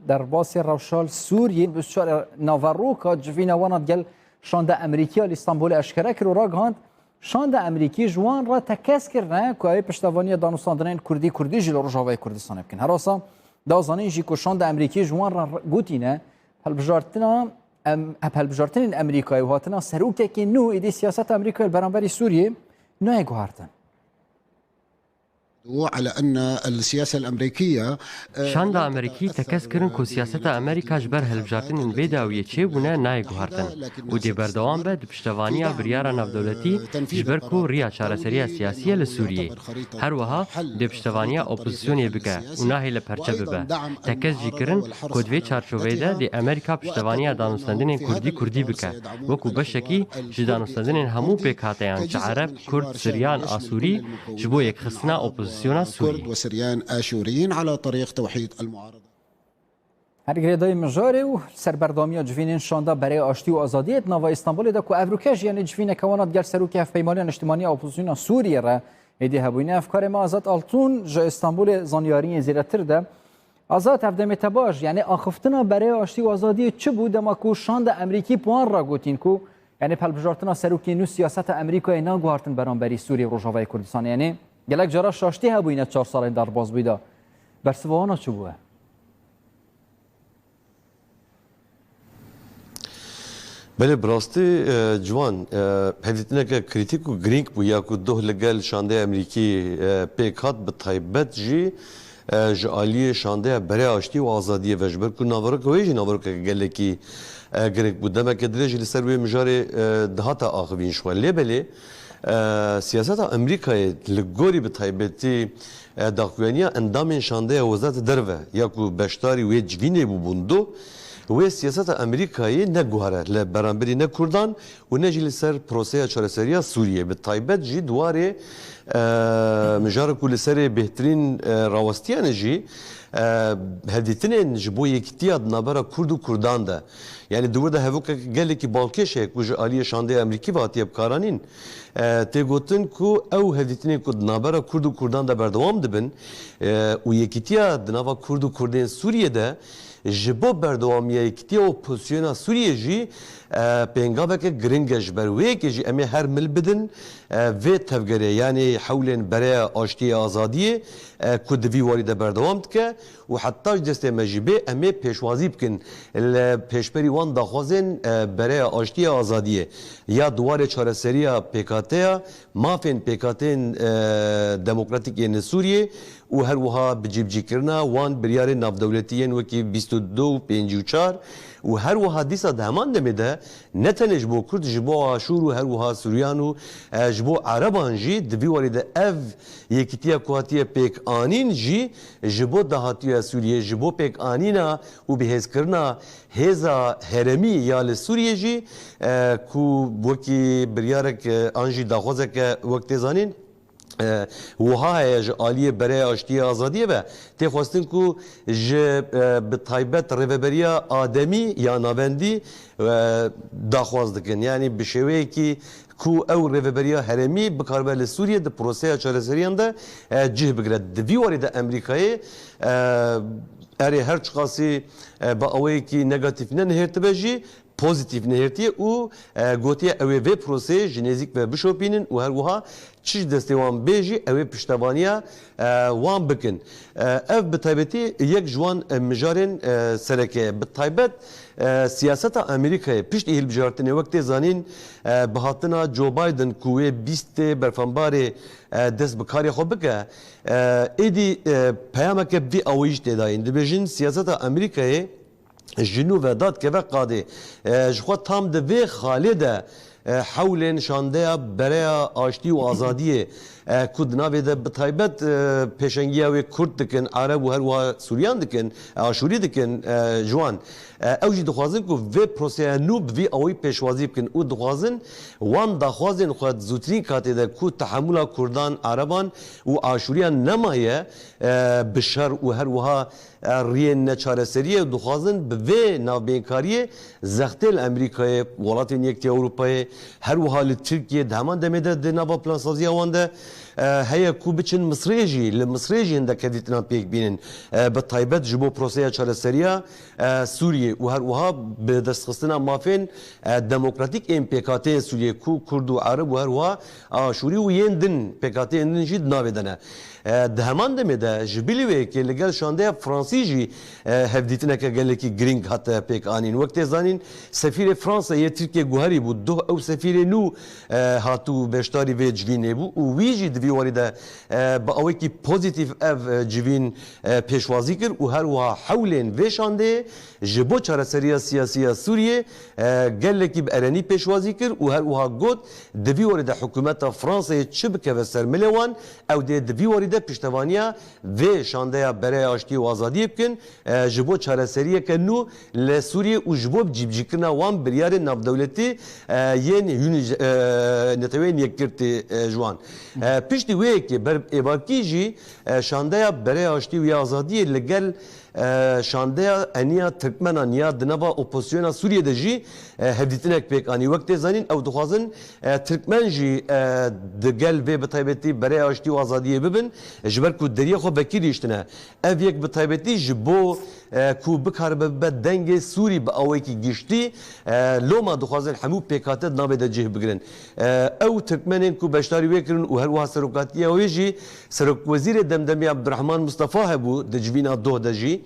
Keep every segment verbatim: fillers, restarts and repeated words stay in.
Derbasî rewşa li Sûriyê bi çar naveroka civîna wan a digel şanda Amerîkî ya li Îstanbulê eşkere kir û ragihand, şanda Amerîkî ji wan re tekez kirine ku ew ê piştevaniya danûstandinên Kurdî Kurdî jî li Rojavayê Kurdistanê bikin. Herasa da zanîn jî ku şanda Amerîkî ji wan re gotîne, hilbijartina em, hep hilbijartinên Amerîkayê û hatina serokekî nû êdî siyaseta Amerîkayê li beramberî Sûriyê nayê guhertin. على أن السياسة الأمريكية، آه، Şanda Amerîkî tekez kirin ku siyaseta Amerîka ji ber hilbijartinên vê dawiyê çêbûne nayê guhertin û dê berdewam be di piştevaniya biryara navdewletî ji ber ku riya çareseriya siyasî ye li Sûriyê. Her wiha dê piştevaniya opozîsyonê bike û nahêle perçe bibe. Tekez jî kirin ku di vê çarçoveyê de dê Amerîka piştevaniya danûstendinên Kurdî Kurdî bike, wekû beşekî ji danûstendinên hemû pêkhateyan, çi Ereb, Kurd, Siryan, Asûrî, ji bo yekxistina opozîsyona Sûriyê. وسريان آشوريين على طريق توحيد المعارضة. Her girêdayî mijarê û ser berdewamiya civînên şanda Bereya Aştî û Azadiyê di nava Îstanbulê de ku evroke jî yanê civîneke wana digel serokê Hevpeymaniya Niştimanî ya Opozîsyona Sûriyê re êdî hebûyî ne. Ev karê me Azad Altun ji Îstanbulê zanyariyên zêdetir de. Azad, ev demê te baş, yanê axiftina Bereya Aştî û Azadiyê çi bû dema ku şanda Amerîkî bi wan re gotîn ku yanê pelbijartina serokê nû siyaseta Amerîkayê naguhartin beramberî Sûriyê û Rojavayê Kurdistanê? Yanê gelek cara şaştî hebûyîne çar salên derbasbûyî de. Bersiva wana çi bûye? Belê, bi rastî, e, ciwan, e, hevdîtineke krîtîk û girîng bû ya ku doh li gel şandeya Amerîkî, e, pêk hat, bi taybet jî, e, ji aliyê şandeya Bereya Aştî û Azadiyê ve, ji ber ku naveroka wê jî naverokeke gelekî, e, girîng bû. Demeke dirêj jî li ser wê mijarê, e, dihata axivîn ji xwe. Lê belê, e, siyaseta Amerîkayê li gorî bi taybetî, e, daxuyaniya endamên şandeya Wezareta Derve ya ku beşdarî wê civînê bûbûn do, wê siyaseta Amerîkayê ne guhere li beramberî ne Kurdan û ne jî li ser proseya çareseriya Sûriyê. Bi taybet jî di warê, e, mijara ku li serê bêhtirîn, e, rawestiyane jî, e, hevdîtinên ji bo yekîtiya di navbera Kurd û Kurdan de. Yanî di wir de hevokek gelekî balkêş heye ku ji aliyê şandeya Amerîkî ve hatiye bikaranîn. E, tê gotin ku ew hevdîtinên ku di navbera Kurd û Kurdan de berdewam dibin, e, û yekîtiya di nava Kurd û Kurdên Sûriyê de ji bo berdewamiya yekîtiya û pozisyona Sûriyê jî, e, pêngaveke giring e. Ji ber wê yekê jî em ê her mil bidin, e, vê tevgerê, yanî hewlên Bereya Aştiyê Azadiyê, e, ku di vî warî de berdewam dike û heta ji destê me jî bê, em ê pêşwazî bikin li pêşberî wan daxwazên, e, Bereya Aştiyê Azadiyê ya di warê çareseriya pêkhateya mafên pêkhateyên, e, demokratîk yên li Sûriyê û her wiha bicîbicîkirina wan biryarên navdewletî yên wekî bîst û du û pêncî û çar û her wiha dîsa di heman demê de ne tenê ji bo Kurd, ji bo Aşûr û her wiha Suryan û, e, ji bo Ereban jî di vî warî de ev yekîtiya ku hatiye pêk anîn jî ji bo dahatiya Sûriyê, ji bo pêkanîna û bihêzkirina hêza herêmî ya li Sûriyê jî, e, ku wekî biryarek, e, an jî daxwazeke wek tê zanîn, e, wiha heye ji aliyê Bereya Aştiyê Azadiyê ve tê xwestin ku ji, e, bi taybet rêveberiya ademî ya navendî, e, daxwaz dikin. Yanî bi şêweyekî ku ew rêveberiya herêmî bikaribe li Sûriyê di proseya çareseriyan de, e, cih bigire. Di vî warî de Amerîkayê, e, erê her çiqasî, e, bi awayekî negatîf nenihêrtibe jî, pozîtîf nihêrtiye û, e, gotiye ew ê vê proseyê ji nêzîk ve bişopînin û her wiha çi ji destê wan bê jî ew ê piştevaniya, e, wan bikin. E, ev bi taybetî yek ji wan, e, mijarên, e, sereke ye. Bi taybet, e, siyaseta Amerîkayê piştî hilbijartinê wek tê zanîn, e, bi hatina Joe Biden ku wê bîstê berfembarê, e, dest bi karê xwe bike, e, êdî, e, peyameke bi vî awayî jî tê dayîn. Dibêjin siyaseta Amerîkayê ji nû ve dadikeve qadê. E, ji xwe tam di vê xalê de, e, hewlên şandeya Bereya Aştî û Azadiyê, e, ku di navê de bi taybet, e, pêşengiya wê Kurd dikin, Ereb û her wiha Suryan dikin, e, Aşûrî dikin, e, ji wan. E, ew jî dixwazin ku vê proseya nû bi vî awayî pêşwazî bikin û dixwazin wan daxwazên xwe di zûtirîn katê de ku tehemûla Kurdan, Ereban û Aşûriyan nemaye, e, bi şer û her wiha, e, riyên neçareseriyê û dixwazin bi vê navbênkariyê zextê li Amerîkayê, Welatên Yekitî Ewropayê, her wiha li Tirkiyê di heman demê de di nava plansaziya wan de, e, heye ku biçin Misrê jî, li Misrê jî hindek hevdîtinan pêk bînin. E, bi taybet ji bo proseya çareseriya, e, Sûriyê û her wiha bi destxistina mafên, e, demokratîk ên pêkhateyên Sûriyê ku Kurd û Ereb û her wiha Aşûrî û yên din, pêkhateyên din jî di navê de ne. E, di heman demê de ji bilî wê yekê li gel şandeya Fransî jî, e, hevdîtineke gelekî girîng hate pêk anîn. Wek tê zanîn, sefîrê Fransa yê Tirkiyê guherî bû. Doh ew sefîrê nû, e, hatibû beşdarî vê civînê bû û wî jî di vî warî de, e, bi awekî pozîtîf ev, e, civîn, e, pêşwazî kir û her wiha hewlên vê şandeyê ji bo çareseriya siyasî ya Sûriyê, e, gelekî bi erenî pêşwazî kir û her wiha got, di vî warî de hikûmeta Fransayê çi bikeve ser milê wan, ew dê di vî warî de piştevaniya vê şandeya Bereya Aştî û Azadiyê bikin, e, ji bo çareseriyeke nû li Sûriyê û ji bo cîbicîkirina wan biryarên navdewletî, e, yên Uni-, e, Neteweyên Yekgirtî, e, ji wan. E, piştî wê yekê ber êvarkî jî, e, şandeya Bereya Aştî û ya Azadiyê li gel, e, şandeya eniya Tirkmenan ya di nava opozisyona Sûriyê de jî, e, hevdîtinek pêk anî. Wek tê zanîn, ew dixwazin, e, Tirkmen jî, e, di gel vê bi taybetî Bereya Aştî û Azadiyê bibin, ji ber ku deriyê xwe vekirî hiştine. Ev yek bi taybetî ji bo, e, ku bikaribe bibe dengê Sûrî bi awayekî giştî, e, loma dixwazin hemû pêkhate di navê de cih bigirin. E, ew Tirkmenên ku beşdarî wê kirin û her wiha serokatiya wê jî Serokwezîrê demdemî Abdurrahman Mustafa hebû di civîna doh de jî.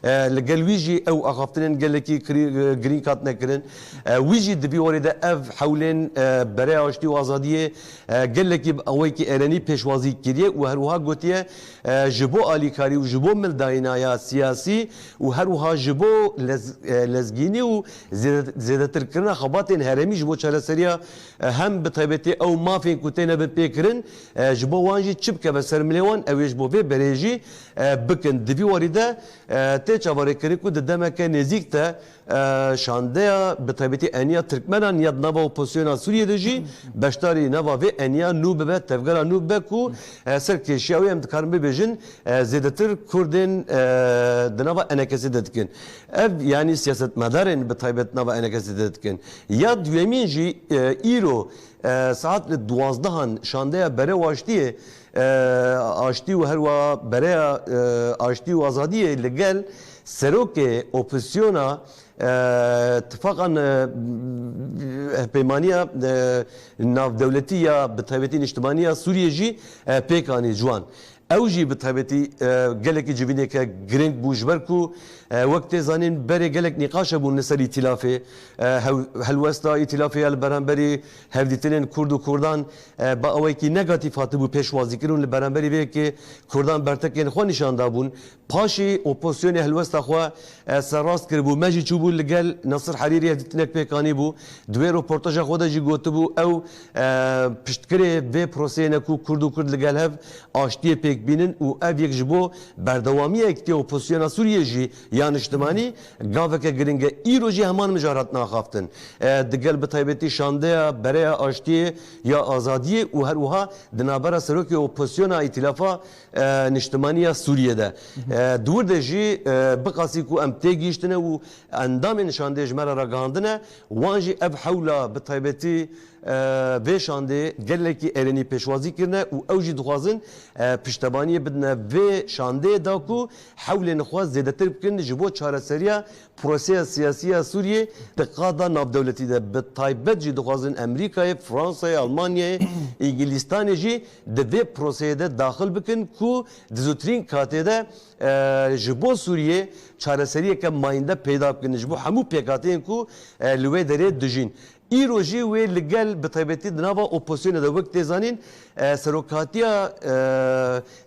E, li gel wî jî ew axaftinên gelekî kirî-, e, girîng hatine kirin. E, wî jî di vî warî de ev hewlên, e, Bereya Aştî û Azadiyê, e, gelekî bi awayekî erenî pêşwazî kiriye û her wiha gotiye, e, ji bo alîkarî û ji bo mildayîna ya siyasî û her wiha ji bo lez-, e, lezgînî û zêde-, zêdetirkirina xebatên herêmî ji bo çareseriya, e, hem bi taybetî ew mafên ku têne binpêkirin, e, ji bo wan jî çi bikeve ser milê wan, ew ê ji bo vê berê jî, e, bikin. Di vî warî de, e, tê çaverêkirin ku di demeke nêzîk de, e, şandeya bi taybetî eniya Tirkmenan ya di nava opozisyona Sûriyê de jî beşdarî nava vê eniya nû bibe, tevgera nû bibe ku, e, ser kêşiya wê em dikarin bibêjin, e, zêdetir Kurdên, e, di nava enekesê de dikin. Ev, yanî siyasetmedarên bi taybet nava enekesê de dikin. Ya duyemîn jî, e, îro, e, saet li duwazdehan şandeya Bereya Aştiyê, e, Aştî û herwa Bereya, e, Aştî û Azadiyê li gel serokê opozisyona, e, tifaqan, e, hevpeymaniya, e, navdewletî ya bi taybetî niştimanî ya Sûriyê jî, e, pêk anî ciwan. Ew jî bi taybetî, e, gelekî civîneke girîng bû, ji ber ku, e, wek tê zanîn berê gelek nîqaş hebûn li ser îtîlafê, e, hew-, helwesta îtîlafê ya li beramberî hevdîtinên Kurd û Kurdan, e, bi awayekî negatîf hatibû pêşwazîkirin û li beramberî vê yekê Kurdan bertekên xwe nîşan dabûn. Paşê opozisyonê helwesta xwe, e, serrast kiribû. Me jî çûbû li gel Nasir Herîrî hevdîtinek pêk anîbû. Di wê roportaja xwe de jî gotibû, ew, e, piştgirê vê proseyê ne ku Kurd û Kurd li gel hev aştiyê pêk bînin û ev yek ji bo berdewamiya yekîtiya opozisyona Sûriyê jî ya niştimanî gaveke giring e. Îro jî heman mijar hatin axaftin. E, digel bi taybetî şandeya Bereya Aştiyê ya Azadiyê û her wiha di navbera serokê opozisyona Îtîlafa, e, Niştimanî ya Sûriyê de. E, di wir de jî, e, biqasî ku em têgihîştine û endamên şandê ji me re ragihandine, wan jî ev hewla bi taybetî, e, vê şandê gelekî erênî pêşwazî kirine û ew jî dixwazin, e, piştevaniyê bidine vê şandê da ku hewlên xwe zêdetir bikin ji bo çareseriya proseya siyasî ya Sûriyê di qada navdewletî de. Bi taybet jî dixwazin Amerîkayê, Fransayê, Almanyayê, Îngilîstanê jî di vê proseyê de daxil bikin ku di zûtirîn katê de, e, ji bo Sûriyê çareseriyeke mayînde peyda bikin ji bo hemû pêkhateyên ku, e, li wê derê dijîn. Îro jî wê li gel bi taybetî di nava opozisyonê de wek tê zanîn, e, serokatiya, e,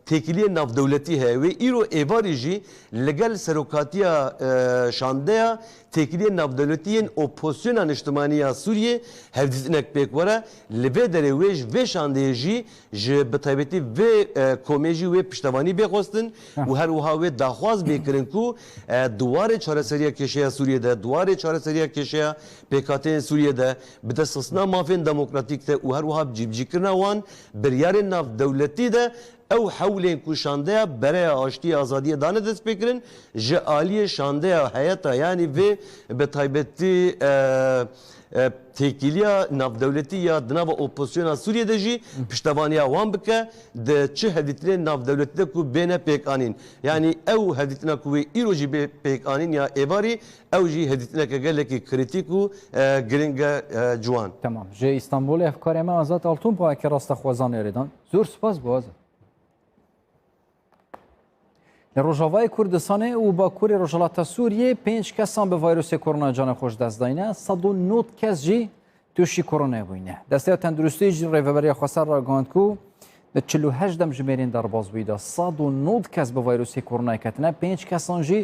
têkiliyên navdewletî heye. Wê îro êvarî jî li gel serokatiya, e, şandeya têkiliyên navdewletî yên opozisyona niştimanî ya Sûriyê hevdîtinek pêk were. Li vê derê wê ji vê şandeyê jî ji bi taybetî vê, e, komê jî wê piştevanî bê xwestin û her wiha wê daxwaz bê kirin ku, e, di warê çareseriya kêşeya Sûriyê de, di warê çareseriya kêşeya pêkhateyên Sûriyê de, bi destxistina mafên demokratîk de û her wiha bi cîbicîkirina wan biryarên navdewletî de Ew hewlên ku şandeya bereya aştiyê azadiyê dane destpêkirin, ji aliyê şandeya heyeta, yanî vê bi taybetî, e, e, têkiliya navdewletî ya di nava opozisyona Sûriyê de jî piştevaniya wan bike, di çi hevdîtinên navdewletî de ku bêne pêkanîn. Yanî ew hevdîtina ku wê îro jî bê pêkanîn ya êvarî, ew jî hevdîtineke gelekî krîtîk û, e, giring e, e, ciwan. Temam. Ji Îstanbulê hevkarê me Azad Altun bo eke raste xwezan êrê dan. Zor spas bo Azad. Li Rojavayê Kurdistanê û Bakurê Rojhilata Sûriyê pênc kesan bi vayrosê koronayê canê xwe ji dest dayne, sed û nod kes jî tûşî koronayê bûyne. Desteya Tenduristiyê jî rêveberiya xweser ragihand ku li çil û heşt dem jimêrên derbas bûyî de sed û nod kes bi vayrosê koronayê ketine, pênc kesan jî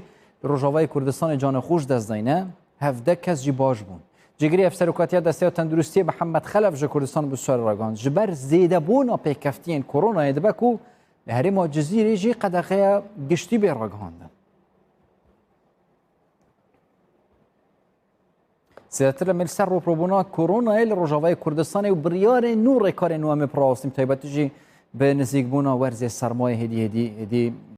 li Rojavayê Kurdistanê canê xwe ji dest dayne, hevdeh kes jî baş bûn. Cîgirê Hevserokatiya Desteya Tenduristiyê Mihemed Xelef ji Kurdistan bi Sûriyê ragihand, ji ber zêdebûna pêkeftiyên koronayê dibe ku li herêma Cizîrê jî qedexeya giştî bê ragihandin. Zêdetir em ê li ser rûpirûbûna koronayê li Rojavayê Kurdistanê û biryarên nû, rêkarên nû em ê bi rawestîn, taybetî jî bi nizîkbûna werzê sermayê hêdî hêdî hêdî